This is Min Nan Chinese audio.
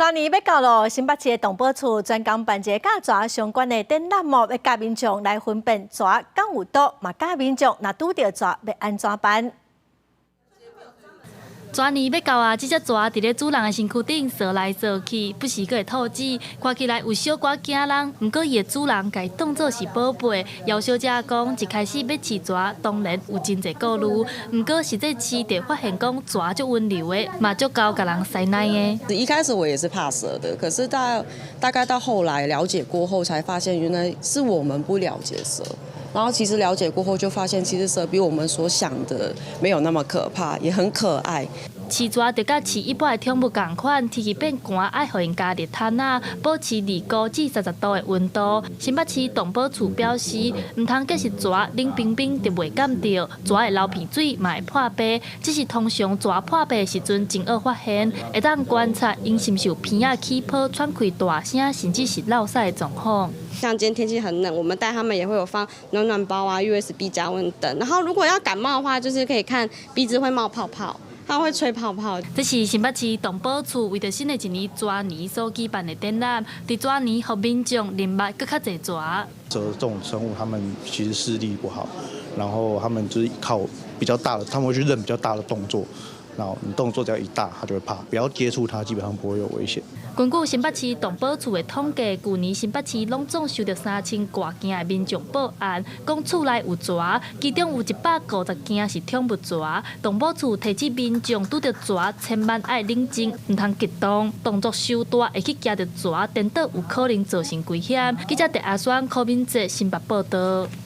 蛇年欲到囉，新北市的動保處專工辦一个佮蛇相關的展覽哦，欲教民眾來分辨蛇敢有毒，嘛教民眾若拄著蛇欲按怎辦。蛇年欲到啊！這隻蛇佇咧主人的身軀頂踅來踅去，不時閣會吐舌，看起來有小可驚人。毋過伊的主人共伊當做是寶貝。姚小姐講，一開始欲飼蛇，當然有真濟顧慮，毋過實際飼著發現講蛇足溫柔的，嘛足𠢕共人師奶的。一開始我也是怕蛇的，可是大概到後來了解過後，才發現原來是我們不了解蛇。然後其實了解過後，就發現其實蛇比我們所想的沒有那麼可怕，也很可愛。飼蛇就佮飼一般的寵物仝款，天氣變寒，愛予𪜶加熱毯仔，保持25至30度的溫度。新北市動保處表示，毋通結實蛇冷冰冰就袂感著，蛇會流鼻水，嘛會破病，只是通常蛇破病的時陣真好發現，會當觀察𪜶是毋是有鼻仔起泡、喘氣大聲，甚至是落屎的狀況。像今天天氣很冷，我們帶他們也會有放暖暖包啊、USB 加溫燈。然後如果要感冒的話，就是可以看鼻子會冒泡泡。它會吹泡泡。這是新北市動保處為著新的一年蛇年所舉辦的展覽，佇蛇年予民眾認捌閣較濟蛇。蛇這種生物，他們其實視力不好，然後他們就是靠比較大的，他們會去認比較大的動作，然後你動作只要一大，它就會怕。不要接觸它，基本上不會有危險。根據新北市動保處的統計，舊年新北市攏總收著3000外件的民眾報案，講厝內有蛇，其中有150件是寵物蛇。動保處提醒民眾拄著蛇，千萬愛冷靜，毋通激動，動作傷大會去驚著蛇，顛倒有可能造成危險。記者鄭阿雙、柯敏哲新北報道。